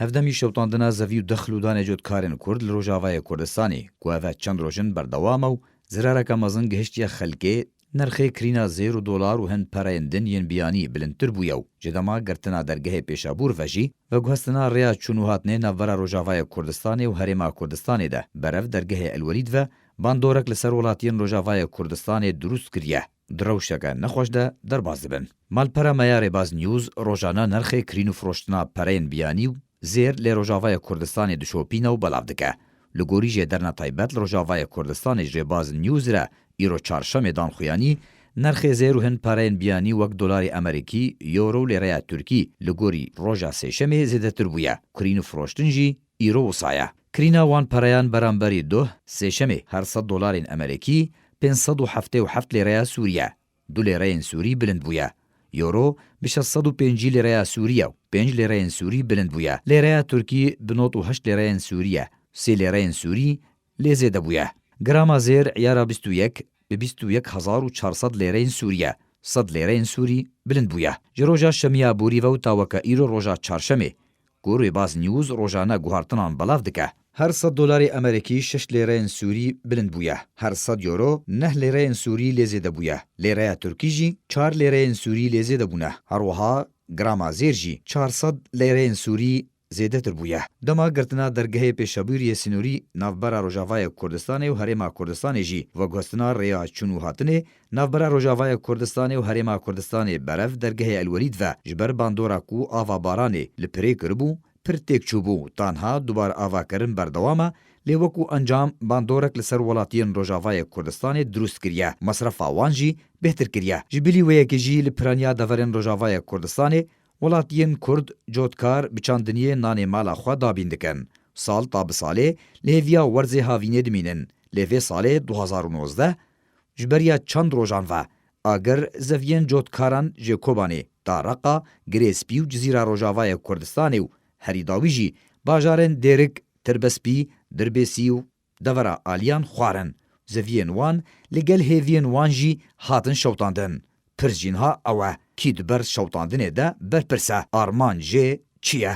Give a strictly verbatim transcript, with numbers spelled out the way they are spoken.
Hevdemî şewtandina zevî û dexil û danê cotkarên Kurd li Rojavayê Kurdistanê, ku ev çend roj in berdewam e û zirareke mezin gihiştiye xelkê, nirxê kirîna zêr û dolar û hin pereyên din yên biyanî bilindtir bûye û ji dema girtina dergehê Pêşabûr ve jî, veguhestina rêya çûn û hatinê navbera Rojavayê Kurdistanê û Herêma Kurdistanê de berev dergehê Elwelîd ve bandorek li ser welatiyên Rojavayê Kurdistanê dirûst kiriye. Di rewşeke nexweş de derbas dibin. Malpera me ya Rêbaz News rojane nirxê kirîn û firoştina pereyên biyanî û zêr lê Rojavayê Kurdistanê dişopîne û belav dike. Li gorî jêderina taybet li Rojavayê Kurdistanê ji Rêbaz News re îro çarşemê dan xuyanî, nirxê zêr û hin pereyên biyanî wek dolarê Amerîkî, euro û lêreya Tirkî li gorî roja sêşemê zêdetir bûye. Kirîn û firoştin jî îro wisa ye. Kirîna wan pereyan beramberî duh sêşemê her sed dolarên Amerîkî, pênc sed û heftê û heft lêreya Sûrî ye. Du lêreyên Sûrî bilind bûye. Euro bi şeş sed û pêncî lêreya Sûrî ye û pênc lêreyên Sûrî bilind bûye. Lêreya Tirkî bi nod û heşt lêreyên Sûrî ye. Sê lêreyên Sûrî lê zêde bûye. Grama zêr îyara bîst û yek bi bîst û yek hezar û çar sed lêreyên Sûrî ye. Sed lêreyên Sûrî bilind bûye. Ji roja şemiya borî ve û ta weke îro roja çarşemê, ku Rêbaz News rojane guhartinan belav dike, her sed dolarê Amerîkî şeş lêreyên Sûrî bilind bûye. Her sed euro neh lêreyên Sûrî lê zêde bûye. Lêreya Tirkî jî çar lêreyên Sûrî lê zêde bûne. Her wiha grama zêr jî çar sed lêreyên Sûrî zêdetir bûye. Dema girtina dergehê Pêşabûriyê Sinûrî navbera Rojavayê Kurdistanê û Herêma Kurdistanê jî veguhestina rêya çûn û hatinê navbera Rojavayê Kurdistanê û Herêma Kurdistanê berev dergehê Elwelîd ve ji ber bandora ku ava baranê li pirê kiribû, pir têk çûbû. Tanha dubar avakirin berdewam e, lê wekû encam bandorek li ser welatiyên Rojavayê Kurdistanê dirûst kiriye. Mesrefa wan jî bêhtir kiriye. Ji bilî wê yekê jî li piraniya deverên Rojavayê Kurdistanê welatiyên Kurd, cotkar bi çandiniyê nanê mala xwe dabîn dikin. Sal ta bi salê li hêviya werzê havînê dimînin. Lê vê salê du hezar û nozdeh, ji beriya çend rojan ve, agir zeviyên cotkaran ji Kobanê ta Reqa, Girê Spî û Cizîra Rojavayê Kurdistanê û herî dawî jî bajarên Dêrik, Tirbespî, Dirbêsî û devera Aliyan xwarin. Zeviyên wan li gel hêviyên wan jî hatin şewtandin. Pirs jî niha ew e, kî di ber şewtandinê de berpirs e? Armanc jê çi ye?